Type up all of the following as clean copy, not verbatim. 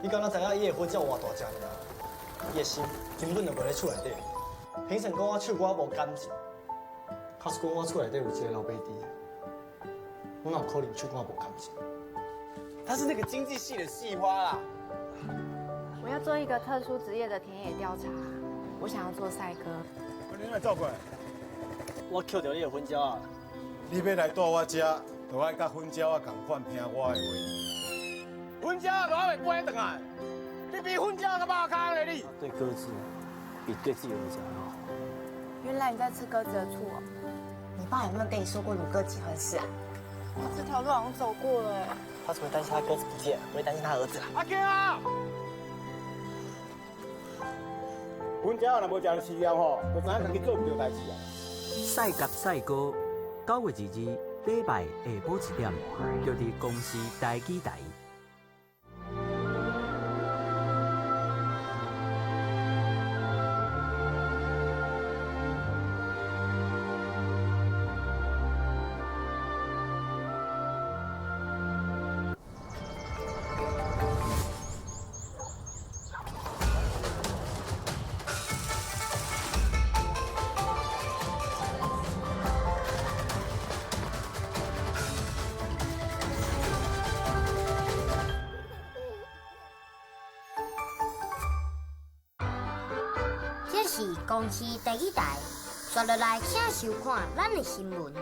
伊敢若知影伊的粉才有偌大隻爾，伊的心根本就無咧厝內底。評審講我唱歌無感情，假使講我厝內底有一個老爸佇，我哪有可能唱歌無感情？他是那個經濟系的系花啦。我要做一個特殊職業的田野調查，我想要做賽鴿。你來走過來。我抾著你的粉鳥仔。你欲來蹛我遮，就愛佮粉鳥仔仝款聽我的話。粉鳥仔都還袂飛轉來，你比粉鳥仔閣肉空咧你。對鴿子比對自己兒子還好。原來你在吃鴿子的醋哦。你爸有沒有跟你說過擄鴿幾何事啊？這條路好像走過了。他只會擔心他鴿子不見，不會擔心他兒子啦。阿強啊！粉鳥仔若無食著飼料吼，就知影家己做毋著代誌啊。賽鴿賽歌，9月22禮拜下晡1點，就佇公視台語台。這是公視第一台，刷落來請收看咱的新聞。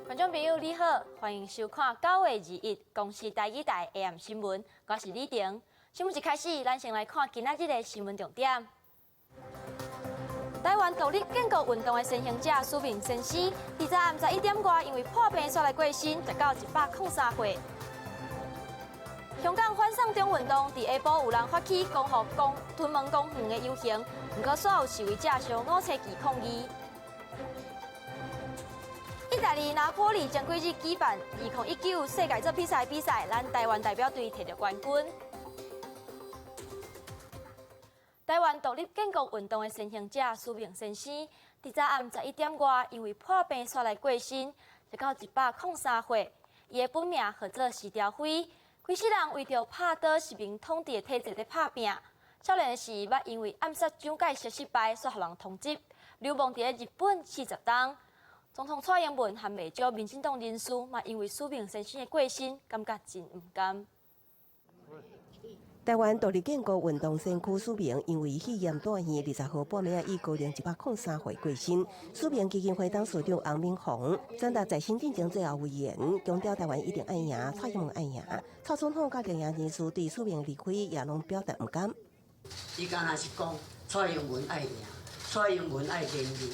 觀眾朋友你好，歡迎收看9月21公視台語台 AM 新聞，我是李婷。新聞一開始，咱先來看今仔日的新聞重點。台灣獨立建國運動的先行者許銘先生，佇昨暗11點外，因為破病煞來過身，直到103歲。香港反送中運動佇下晡有人發起光復公屯門公園的遊行，毋過煞有示威者燒五星旗抗議。意大利拿坡里前幾日舉辦2019世界做比賽比賽，咱台灣代表隊摕著冠軍。台灣獨立建國運動的先行者許銘先生，佇昨暗11點外，因為破病煞來過身，直到103歲。伊的本名號做徐朝輝，規世人為著拍倒殖民統治的體制咧拍拚。少年時捌因為暗殺蔣介石失敗，煞予人通緝，流亡佇咧日本40冬。總統蔡英文和袂少民進黨人士嘛，因為許銘先生的過身，感覺真毋甘。台灣獨立建國運動先驅許銘因為肺炎住院，20號半暝以高齡103歲過身。許銘基金會董事長翁敏鴻轉達在身進前最後遺言，強調台灣一定愛贏，蔡英文愛贏。蔡總統佮綠營人士對許銘離開也攏表達毋甘。伊敢若是講蔡英文愛贏，蔡英文愛連任，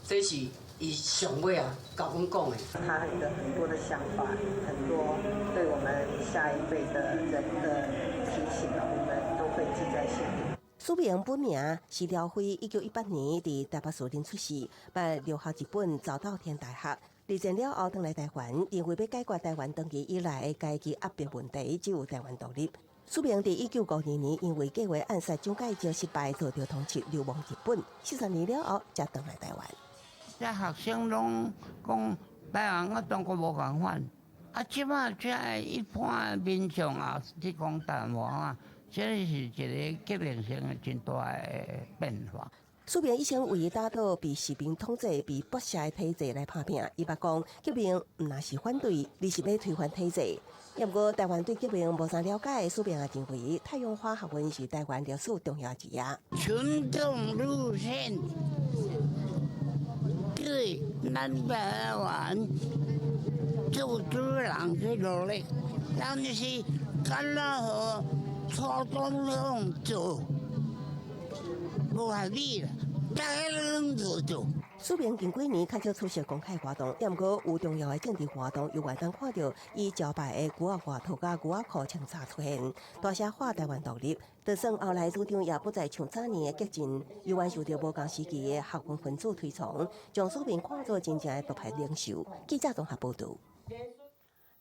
這是伊上尾啊，共阮講的。他有很多的想法，很多對我們下一輩的人的提醒，我們都會記在心裡。許銘本名徐朝輝，1918年佇台北士林出世，捌留學日本，早稻田大學。二戰了後，轉來台灣，認為欲解決台灣長期以來的階級壓迫問題，只有台灣獨立。許銘佇1952年因為計劃暗殺蔣介石失敗，遭著通緝，流亡日本。40年了後，才轉來台灣。這學生攏講台灣佮中國無仝款，啊，這馬這一般民眾也去講台灣話，這是一個革命性的真大的變化。許銘一生為打倒被殖民統治、被剝削的體制來拍拚。伊捌講革命毋若是反對，而是欲推翻體制。毋過台灣對革命無啥了解，許銘也認為太陽花學運是台灣歷史重要一頁。群眾路線對咱台灣做主人去努力，但是敢若予蔡總統做，無合理啦，大家攏無做。蘇明近幾年較少出席公開活動，毋過有重要的政治活動，猶會當看著伊招牌的牛仔外套佮牛仔褲穿插出現，大聲喊台灣獨立。就算後來主張也不再像早年的激進，猶原受著無仝時期的學運分子推崇，將蘇明看作真正的獨派領袖。記者綜合報導。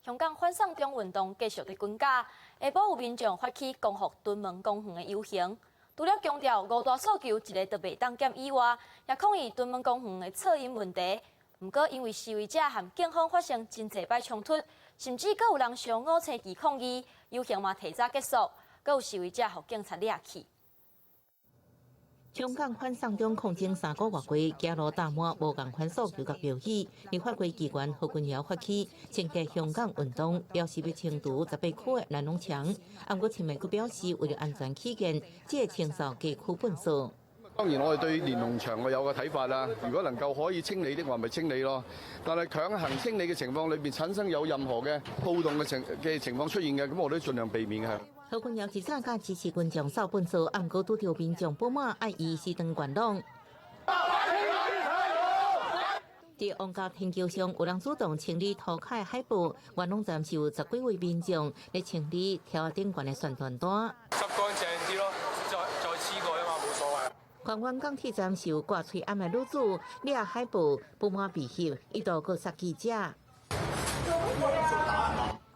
香港反送中運動繼續佇滾絞，下晡有民眾發起光復屯門公園的遊行，除了強調五大訴求一个都袂當減以外，也抗議屯門公園的噪音問題。毋過因為示威者和警方發生真濟擺衝突，甚至閣有人燒五星旗抗議，遊行嘛提早結束，閣有示威者予警察掠去。香港反送中抗爭3個月過，走路踏滿無仝款訴求佮標語。立法會議員何君堯發起清潔香港運動，表示欲清除18區的連儂牆。毋過尋日閣表示，為了安全起見，只會清掃街區糞掃。當然，我哋對連儂牆我有個睇法啦。如果能夠可以清理的話，咪清理咯。但係強行清理嘅情況裏邊產生有任何嘅暴動嘅情況出現嘅，咁我都盡量避免嘅。何君堯一早佮支持群眾掃糞掃，毋過拄著民眾不滿，愛伊時當元朗。佇旺角天橋上，有人主動清理塗跤的海報。元朗站是有十幾位民眾咧清理柱仔頂懸的宣傳單。執乾淨啲咯，再黐過啊嘛，冇所謂。荃灣港鐵站是有掛喙罨的女子掠海報，不滿被翕，一度閣殺記者。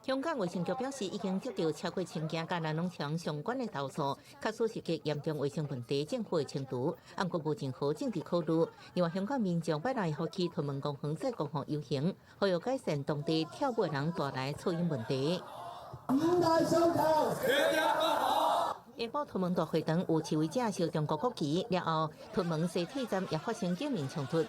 香港衛生局表示，已經接到超過千件佮連儂牆相關的投訴，確實涉及嚴重衛生問題，政府會清除，毋過無任何政治考慮。另外，香港民眾拜六發起屯門公園做光復遊行，呼籲改善當地跳舞人帶來噪音問題。五大訴求，缺一不可。下晡屯門大會堂有示威者燒中國國旗，了後屯門西鐵站也發生警民衝突。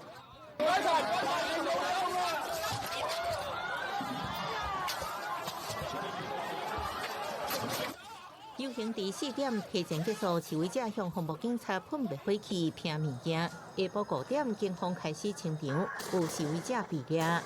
遊行佇4點提前結束，示威者向防暴警察噴滅火器、拼物件。下晡5點，警方開始清場，有示威者被掠。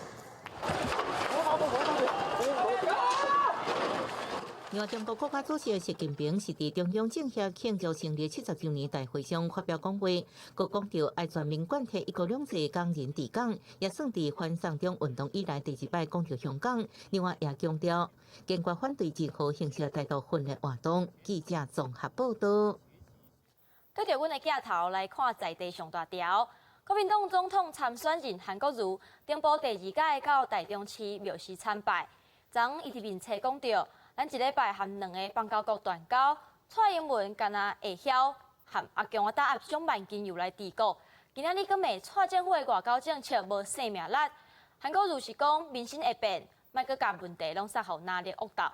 另外，中國國家主席習近平是佇中央政協慶祝成立70週年大會上發表講話，閣講著愛全面貫徹一國兩制、港人治港，也算佇反送中運動以來第一擺講著香港。另外，也強調堅決反對任何形式台獨分裂活動。記者綜合報導。對著阮的鏡頭來看在地上大條，國民黨總統參選人韓國瑜頂晡第二屆到台中市廟司參拜，昨昏伊佇面冊講著。咱一禮拜和兩个邦交國斷交，蔡英文敢若會曉和阿強仔打壓蔣萬金油來治國。今仔日閣罵蔡政府的外交政策無生命力。韓國瑜是講民心會變，莫閣共問題攏撒予藍綠惡鬥。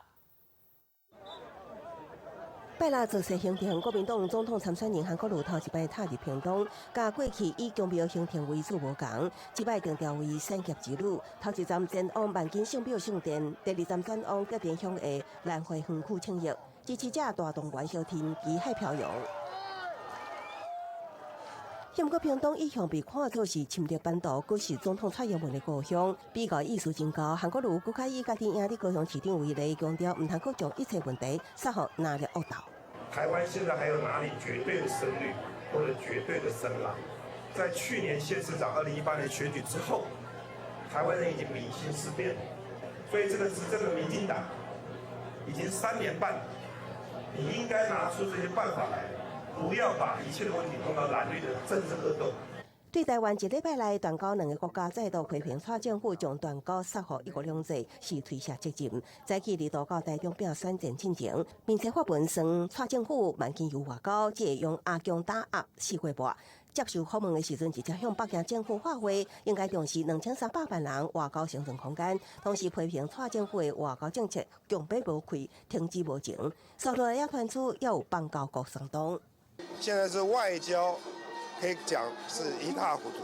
拜六造勢行程，國民黨總統參選人韓國瑜頭一擺踏入屏東，佮過去以宮廟行程為主無仝，這擺定調為產業之旅。頭一站前往萬金聖廟聖殿，第二站轉往竹田鄉的蘭花園區請益，支持者大動員相挺，旗海飄揚。毋過屏東一向被看作是侵略版圖，閣是總統蔡英文的故鄉，比較意思真高。韓國瑜閣較以家己贏佇高雄市長為例，強調毋通閣將一切問題撒予藍綠惡鬥。台灣現在還有哪裡絕對的深綠或者絕對的深藍？在去年縣市長2018年選舉之後，台灣人已經民心思變，所以這個執政的民進黨已經3年半，你應該拿出這些辦法來。不要把一切的問題弄到藍綠的政治惡鬥。對台灣一禮拜內斷交兩个國家再度批評蔡政府將斷交撒予一國兩制是推卸責任。早起二度到台中拼選戰進程，面冊發文酸蔡政府萬金油外交，只會用阿強打壓4個月半。接受訪問的時陣，直接向北京政府發話，應該重視2300萬人外交生存空間，同時批評蔡政府的外交政策強迫無愧，停滯無前。紲落來也傳出猶有邦交國鬆動。現在是外交可以講是一塌糊塗，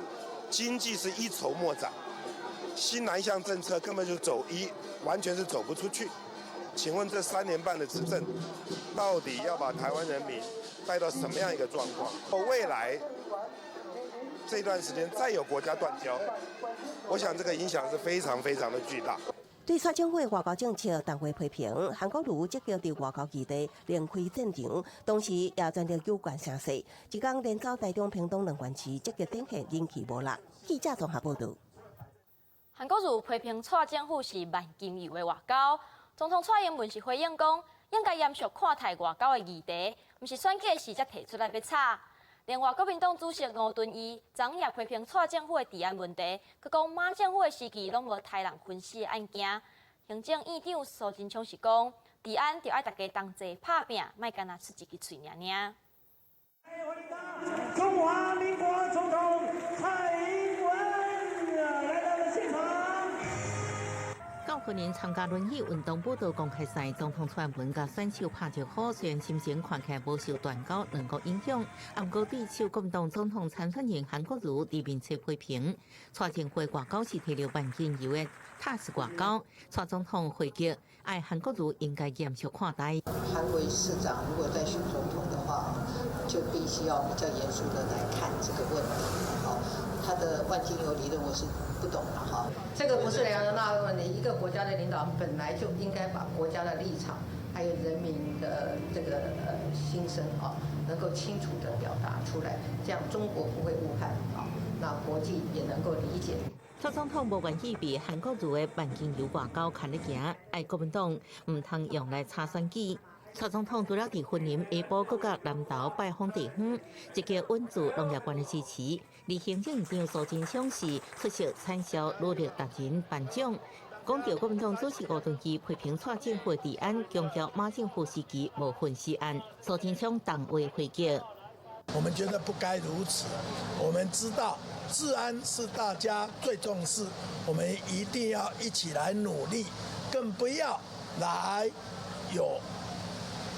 經濟是一籌莫展，新南向政策根本就走一，完全是走不出去。請問這3年半的執政，到底要把台灣人民帶到什麼樣一個狀況？未來這段時間再有國家斷交，我想這個影響是非常非常的巨大。對蔡政府的外交政策，重話批評，韓國瑜積極佇外交議題另開戰場，同時也全力有關聲勢。這工連走台中、屏東兩縣市，積極展現人氣無落。記者綜合報導。韓國瑜批評蔡政府是萬金油的外交，總統蔡英文是回應講，應該嚴肅看待外交的議題，毋是選舉時才提出來欲炒。另外，國民黨主席吳敦義昨也批評蔡政府的治安問題，閣講馬政府的時期攏無刣人刎死的案件。行政院長蘇貞昌是講，治安著愛大家同齊拍拚，莫干焦出一支喙爾爾。中華民國總統蔡英文來到了現場。到雲林參加輪椅運動舞蹈公開賽，總統蔡英文佮選手拍招呼，雖然心情看起來無受斷交兩國影響，毋過對手國民黨總統參選人韓國瑜佇面冊批評，蔡政府外交是提著萬金油的塔斯外交。蔡總統回擊，愛韓國瑜應該嚴肅看待。韓國瑜市長如果再選總統的話，就必須要比較嚴肅的來看這個問題。好，他的萬金油理論我是不懂了哈。這個不是兩個大問題，一個國家的領導本來就應該把國家的立場，還有人民的這個心聲啊，能夠清楚的表達出來，這樣中國不會誤判啊，那國際也能夠理解。蔡總統無願意被韓國瑜的萬金油外交牽咧行，愛國民黨毋通用來炒選舉。蔡總統除了佇雲林下晡閣佮南投拜訪地方，積極穩住農業縣的支持。而行政院長蘇貞昌是出席產銷履歷達人頒獎，講著國民黨主席吳敦義批評蔡政府治安，強調馬政府時期無刎死案。蘇貞昌重話回擊。我們覺得不該如此。我們知道治安是大家最重視，我們一定要一起來努力，更不要來有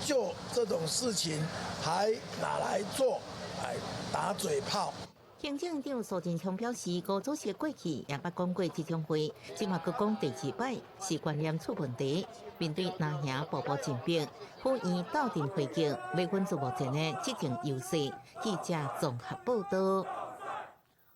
就這種事情還拿來做來打嘴炮。行政院長蘇貞昌表示，吳主席過去也捌講過這種話，這馬閣講第二擺是觀念出問題。面對藍營步步進逼，府院鬥陣回擊，欲穩住目前的執政優勢。記者綜合報道。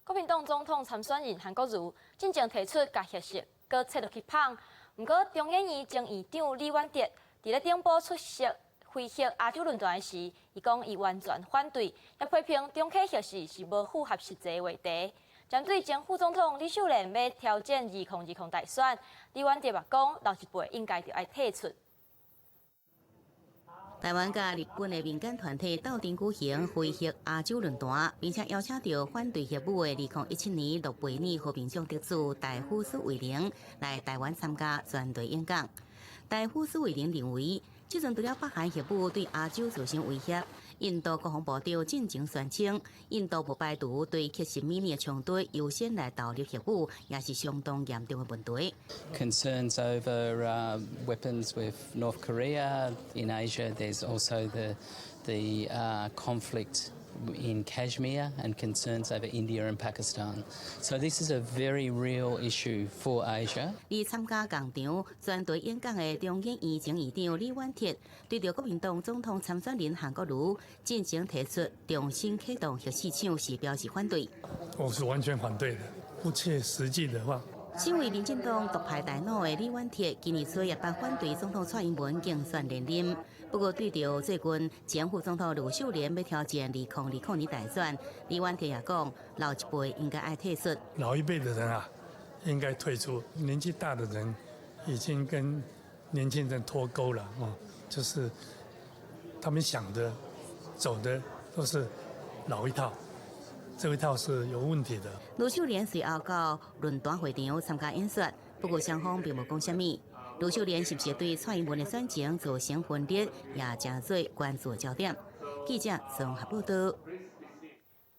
國民黨總統參選人韓國瑜進前提出共核食閣切落去麭，毋過中研院前院長李遠哲佇咧頂晡出席非核亞洲論壇時，伊講伊完全反對，也批評重啟核四是無符合實際話題。針對前副總統呂秀蓮欲挑戰2020大選，李遠哲嘛講，老一輩應該著愛退出。台灣佮日本的民間團體鬥陣舉行非核亞洲論壇，並且邀請著反對核武的2017年諾貝爾和平獎得主戴夫斯維寧來台灣參加專題演講。戴夫斯維寧認為，這陣除了北韓核武對亞洲造成威脅，印度國防部長進前宣稱，印度無排除對克什米爾的衝突優先來投入核武，也是相當嚴重的問題。 Concerns over weapons with North Korea in Asia. There's also the conflict in Kashmir and concerns over India and Pakistan. So this is a very real issue for Asia. 而參加仝場專題演講的中研院前院長李遠哲，對著國民黨總統參選人韓國瑜進前提出重新啟動核四廠時表示反對。我是完全反對的，不切實際的話。身為民進黨獨派大腦的李遠哲，今年初也捌反對總統蔡英文競選連任。不過，對著最近前副總統呂秀蓮欲挑戰2020年大選，李遠哲也講，老一輩應該愛退出。老一輩的人啊，應該退出。年紀大的人已經跟年輕人脫鈎了啊，就是他們想的、走的都是老一套。這一套是有問題的。呂秀蓮隨後到論壇會場參加演說，不過雙方並無講啥物。呂秀蓮是毋是對蔡英文的選情造成分裂，也成做關注焦點。記者綜合報道。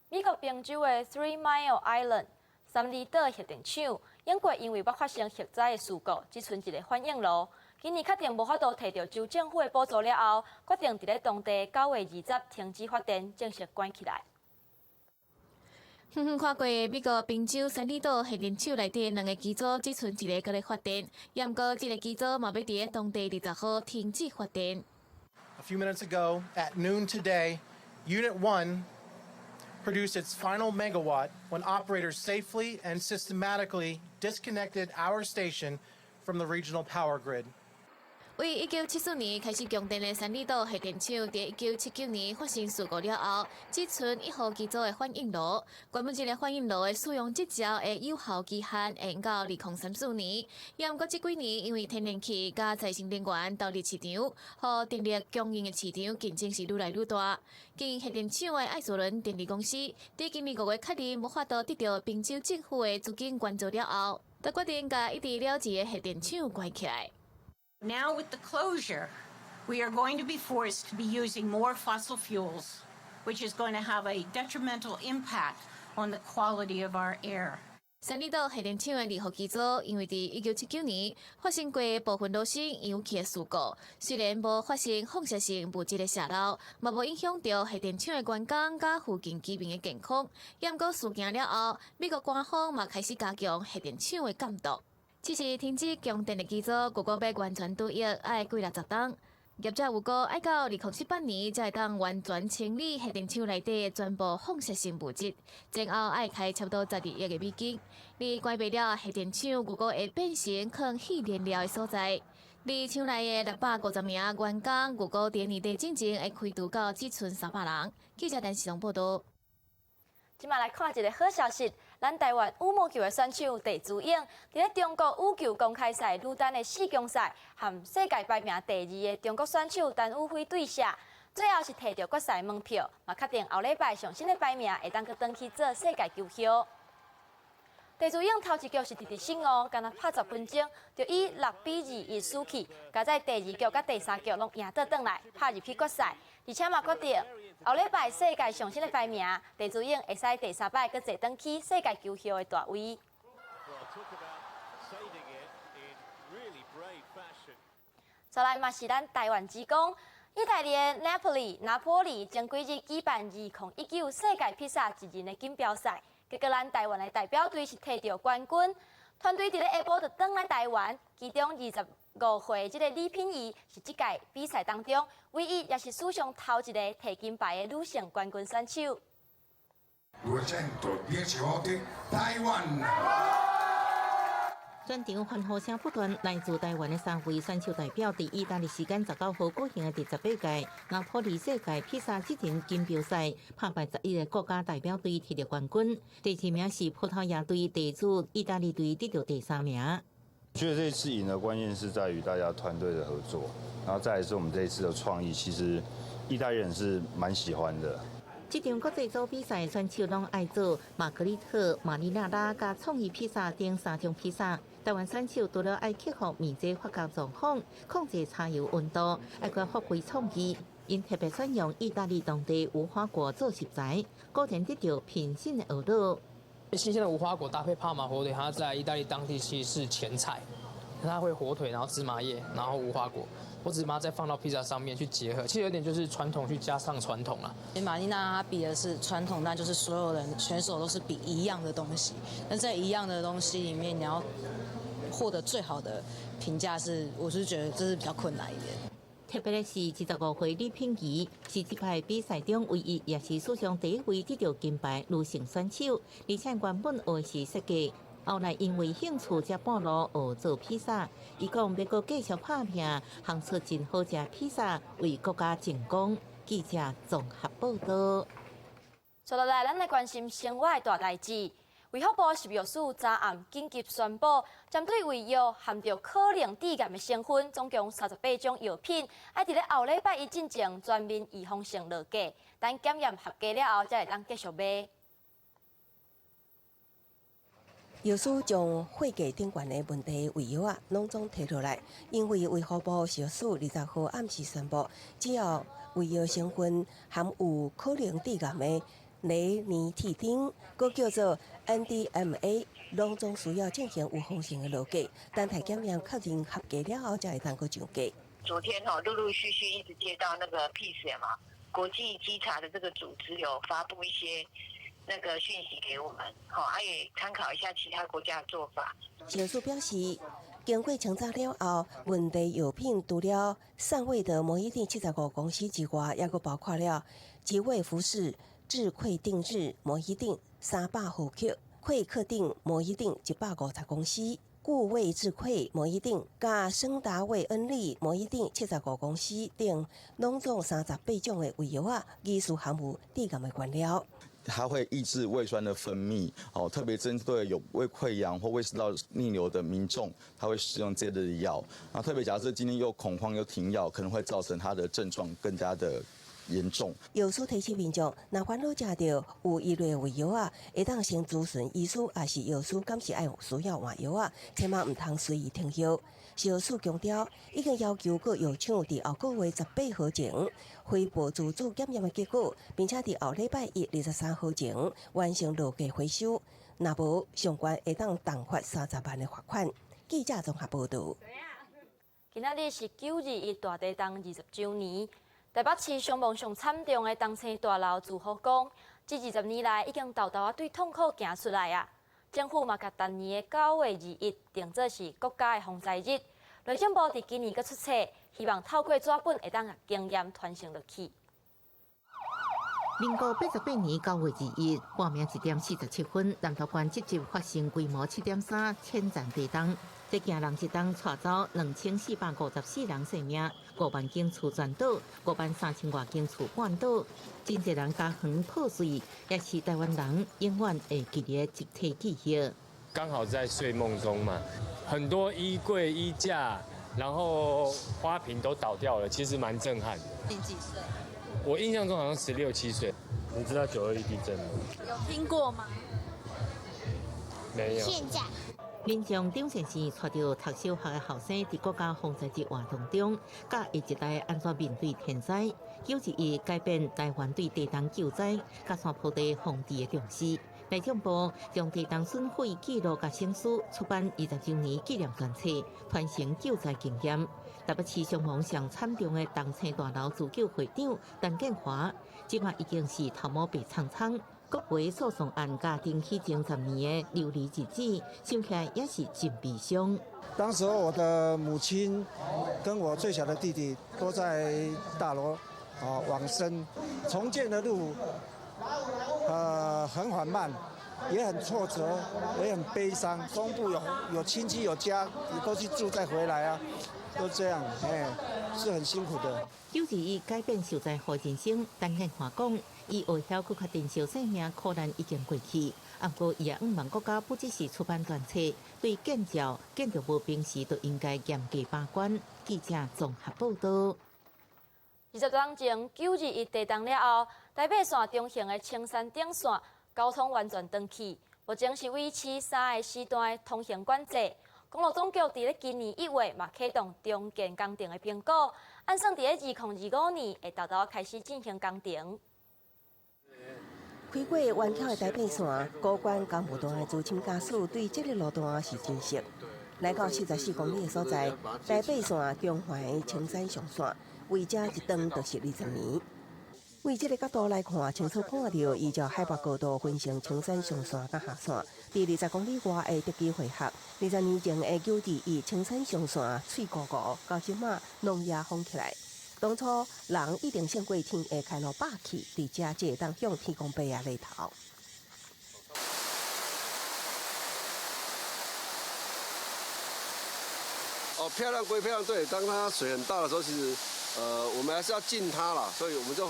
美國賓州的 Three Mile Island 三里島核電廠，英國因為捌發生核災的事故，只賰一个反應爐。今年確定無法度提著州政府的補助了後，決定佇咧當地9月20停止發電，正式關起來。遠遠看過美國賓州三里島核電廠內底兩个機組只賰一个閣咧發電，毋過這个機組嘛欲佇咧當地20號停止發電。 A few minutes ago, at noon today, Unit 1 produced its final megawatt when operators safely and systematically disconnected our station from the regional power grid. 為1974年開始供電的三里島核電廠，佇1979年發生事故了後，只賰一號機組的反應爐。原本這个反應爐的使用執照的有效期限會到2034年，也毋過這幾年因為天然氣佮再生能源投入市場，予電力供應的市場競爭是愈來愈大。經營核電廠的愛斯崙電力公司，佇今年5月確認無法度得著賓州政府的資金援助了後，就決定共一直了置的核電廠關起來。 Now, with the closure, we are going to be forced to be using more fossil fuels, which is going to have a detrimental impact on the quality of our air. 三里島核電廠的二號機組，因為佇1979年發生過部分爐身溶去的事故，雖然無發生放射性物質的洩漏，嘛無影響著核電廠的員工佮附近居民的健康。也毋過事件了後，美國官方嘛開始加強核電廠的監督。這時停止供電的機組，如果欲完全除役，愛幾若十冬。業者預估愛到2078年才會當完全清理核電廠內底全部放射性物質，前後愛開差不多12億的美金。而關閉了核電廠，預估會變成囥廢燃料的所在。而廠內的650名員工，預估佇年底進前會開除到只賰300人。記者陳世龍報導。這馬來看一个好消息，咱台灣羽毛球的選手鄭姿穎，佇咧中國羽球公開賽女單的四強賽，和世界排名第二的中國選手陳雨菲對射，最後是提著決賽門票，嘛確定後禮拜上新的排名會當閣轉去做世界球后。鄭姿穎頭一局是直直失誤，干焦拍10分鐘就以6比21輸去，佳哉第二局佮第三局攏贏倒轉來，拍入去決賽，而且嘛決定後禮拜世界上新的排名，鄭姿穎會使第三擺閣坐轉去世界球后的大位。再來嘛是咱台灣之光，意大利的 Napoli 拿坡里前幾日舉辦2019世界披薩一人的錦標賽，結果咱台灣的代表隊是提著冠軍，團隊佇咧下晡就轉來台灣，其中25歲這个李品儀是這屆比賽當中唯一也是史上頭一个提金牌的女性冠軍選手。台灣。全場歡呼聲不斷，來自台灣的三位選手代表，佇意大利時間19號舉行的第18屆拿坡里世界披薩一人錦標賽，拍敗11個國家代表隊，提著冠軍。第二名是葡萄牙隊，第組意大利隊得著第三名。我覺得這次贏的關鍵是在於大家團隊的合作，然後再來是我們這一次的創意，其實意大利人是蠻喜歡的。這場國際組比賽選手攏愛做瑪格麗特、馬尼納拉佮創意披薩等三種披薩。台灣選手除了愛克服麵漿發酵狀況、控制柴油溫度，還閣發揮創意。𪜶特別選用意大利當地無花果做食材，果然得著評審的學樂。新鮮的無花果搭配帕馬火腿，它在意大利當地其實是前菜。它會火腿，然後芝麻葉，然後無花果，我只是把它再放到披薩上面去結合，其實有點就是傳統去加上傳統啦。瑪麗娜她比的是傳統，那就是所有人選手都是比一樣的東西。那在一樣的東西裡面，你要獲得最好的評價，是我是覺得這是比較困難一點。特別的是，25歲李品儀是這擺比賽中唯一，也是史上第一位得著金牌女性選手，而且原本學的是設計。後來因為興趣才半路學做披薩，伊講欲閣繼續拍拚，烘出真好食披薩，為國家爭光。記者綜合報導。接落來，咱來關心生活的大代誌。衛福部食藥署昨暗緊急宣布，針對胃藥含著可能致癌的成分，總共38種藥品，愛佇咧後禮拜一進前全面預防性落架，等檢驗合格了後，才會當繼續賣。藥師將貨架頂懸的問題胃藥仔攏總提落來，因為衛福部食藥署20號暗時宣布，只要胃藥成分含有可能致癌的雷尼替丁，閣叫做 NDMA，攏總需要進行預防性的落架，等待檢驗確認合格了後，才會當閣上架。昨天吼，陸陸續續一直接到那個 PSA 嘛，國際稽查的這個組織有發布一些那個訊息給我們，好，也參考一下其他國家的做法。食藥署表示，經過清查了後，問題藥品除了善味的摩伊定75公司之外，抑閣包括了吉衛福士、智潰定日摩伊定300毫克、潰克定摩伊定150公司、顧魏智慧摩一定、佮昇達衛恩利摩一定75公司等，攏總38種的胃藥仔，疑似含有致癌的原料。它會抑制胃酸的分泌，哦，特別針對有胃潰瘍或胃食道逆流的民眾，他會使用這類的藥。啊，特別假設今天又恐慌又停藥，可能會造成他的症狀更加的嚴重。藥師提醒民眾，若煩惱食著有疑慮的胃藥仔，會當先諮詢醫師，抑是藥師，敢是愛需要換藥仔，千萬毋通隨意停藥。食藥署強調，已經要求各藥廠佇後個月18號前回報自主檢驗的結果，並且佇後禮拜一23號前完成落架回收。若無，上懸會當重罰30萬的罰款。記者綜合報導。今仔日是9·21大地震20週年，台北市傷亡上慘重的東成大樓自火攻，這20年來已經沓沓仔對痛苦行出來啊！政府嘛，共逐年的9月21定做是國家的防災日。內政部佇今年閣出冊，希望透過紙本會當共經驗傳承落去。民國88年9月21，半暝1點47分，南投縣集集發生規模7.3淺層地震，這驚人一動帶走2454人性命，5萬間厝全倒，5萬3千外間厝半倒，真濟人家園破碎，也是台灣人永遠會記得集體記憶。剛好在睡夢中嘛，很多衣櫃、衣架，然後花瓶都倒掉了，其實蠻震撼的。你幾歲？我印象中好像16、17歲。你知道9·21地震嗎？有聽過嗎？沒有。現在。民眾張先生帶著讀小學的學生，佇國家防災日活動中，教下一代按怎面對天災。9·21改變台灣對地震救災、佮山坡地防治的重視。內政部將地震損毀記錄佮省思出版20週年紀念專冊，傳承救災經驗。台北市傷亡上慘重的東成大樓自救會長陳建華，這馬已經是頭毛白蒼蒼。國賠訴訟案佮登起前10年的流離日子，想起來也是真悲傷。當時候我的母親跟我最小的弟弟都在大樓啊往生，重建的路很緩慢，也很挫折，也很悲傷。中部有親戚有家，也都去住再回來啊，都這樣，哎，是很辛苦的。9·21改變受災戶人生，陳建華講，伊會曉閣較珍惜生命，苦難已經過去。毋過，伊也向望國家不只是出版專冊，對建造建築物平時都應該嚴格把關。記者綜合報導。20年前9·21地震了後，台北線中橫的青山頂線交通完全斷去，目前是維持3個時段的通行管制。公路總局佇咧今年1月嘛啟動重建工程的評估，按算佇咧2025年會沓沓開始進行工程。開過彎曲的台北線，高關江無段的資深駕駛對這个路段是真熟。來到44公里的所在，台北線中環青山上線，位遮一斷就是20年。為這个角度來看，清楚看著依照海拔高度分成青山上線佮下線，佇20公里外的竹崎匯合。20年前的9·21青山上線碎糊糊，到這馬攏也封起來。當初人一定勝過天會開路霸氣，佇遮才會當向天公伯仔禮頭。哦，漂亮歸漂亮，對，當它水很大的時候，其實，我們還是要進它啦，所以我們就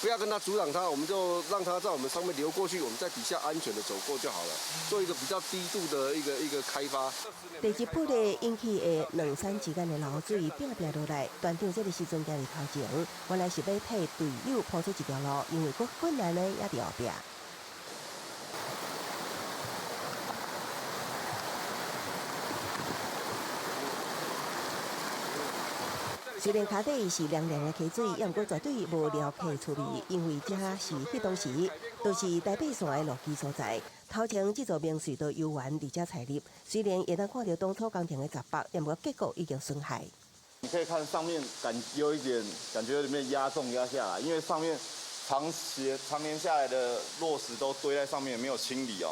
不要跟它阻擋它，我們就讓它在我們上面流過去，我們在底下安全的走過就好了，做一個比較低度的一個開發。地質破裂引起的兩山之間的流水拚拚落來，團長這个時陣行佇頭前，原來是欲替隊友鋪出一條路，因為閣困難呢也佇後壁。雖然跤底是涼涼的溪水，也毋過絕對無撩客趣味，因為這是彼當時都是台北線的路基所在。頭前這座名隧道遊園佇遮採入，雖然會當看著當初工程的雜白，也毋過結構已經損害。你可以看上面感有一點感覺有點被壓重壓下來，因為上面長期長年下來的落石都堆在上面，沒有清理哦。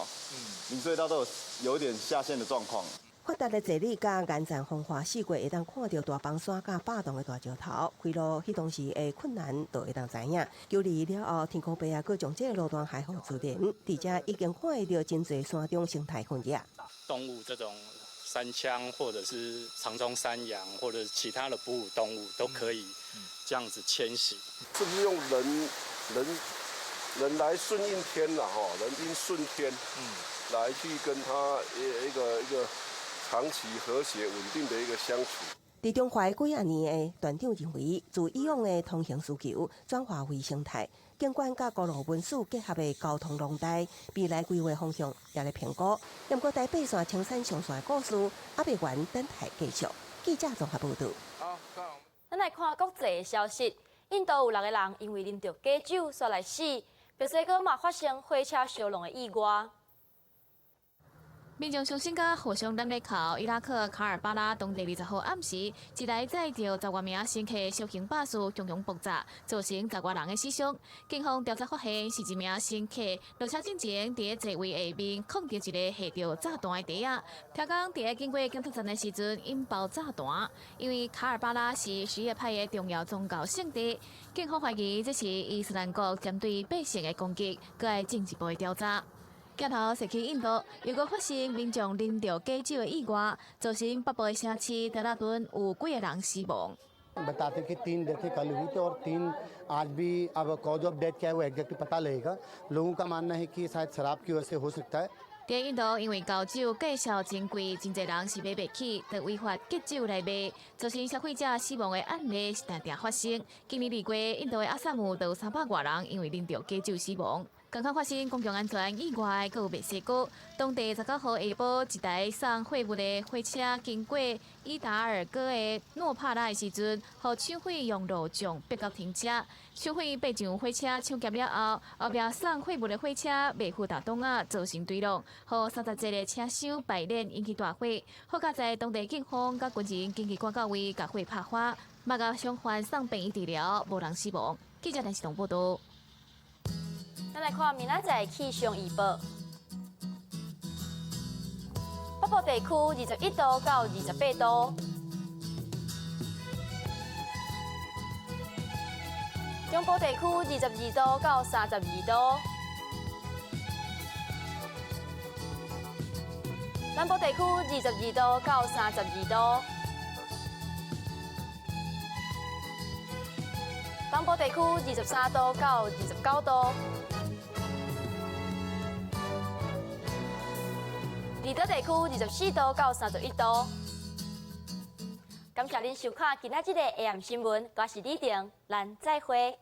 嗯，所以它都有一點下陷的狀況。發達的地理佮岩層風化四過，會當看著大崩山佮百棟的大石頭，開路彼當時的困難就會當知影。9·21了後，天公伯仔閣將這个路段開放自然，佇遮已經看會著真濟山中生態痕跡。動物這種山羌，或者是长鬃山羊，或者其他的哺乳動物，都可以這樣子遷徙。是不是用人人人來順應天啦？吼，人應順天，來去跟他一個一個長期和諧穩定的一個相處。佇中華幾仔年的團長認為，自以往的通行需求轉化為生態，景觀佮公路文史結合的交通廊帶，未來規劃方向也咧評估。毋過台八線青山上線的故事，猶未完，等待繼續。記者綜合報導。咱來看國際的消息，印度有六個人因為啉著假酒，煞來死。墨西哥嘛發生火車燒龍的意外。民眾傷心佮互相攬咧哭。伊拉克卡爾巴拉當地20號暗時，一台載著十外名乘客的小型巴士雄雄爆炸，造成十外人的死傷。警方調查發現，是一名乘客落車進前，佇座位下面囥著一个下著炸彈的袋仔。聽講佇經過檢測站的時陣引爆炸彈。因為卡爾巴拉是什葉派的重要宗教聖地，警方懷疑這是伊斯蘭國針對百姓的攻擊，閣愛進一步的調查。鏡頭踅去印度，又閣發生民眾啉著假酒的意外，造成北部的城市德拉頓有幾个人死亡。 बताते कि तीन डेथें कल हुई थी और तीन आज भी। अब cause of death क्या है, वो एग्जैक्टली पता लगेगा। लोगों का मानना है कि शायद शराब की वजह से हो सकता है।佇印度，因為高酒價數真貴，真濟人是買袂起，就違法結酒來賣，造成消費者死亡的案例是定定發生。今年2月，印度的阿薩姆就有300外人因為啉著假酒死亡。剛剛發生公共安全意外，閣有墨西哥，當地19號下晡，一台送貨物的火車經過伊達爾戈的諾帕拉的時陣，予搶匪用路障逼到停車。搶匪爬上火車搶劫了後，後壁送貨物的火車袂赴大擋仔，造成墜落，予30個車廂敗裂，引起大火。好佳哉當地警方佮軍人緊急趕到位，共火拍花，嘛共傷患送病院治療，無人死亡。記者電視台報導。咱來看明仔載氣象預報。北部地區21度到28度，中部地區22度到32度，南部地區22度到32度，東部地區23度到29度。離島地區24度到31度。感謝恁收看今仔這个 AM 新聞，我是李婷，咱再會。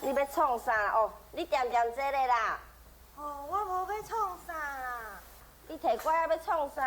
你欲創啥哦？你恬恬這个啦。哦，我無欲創啥啦。你提拐仔欲創啥？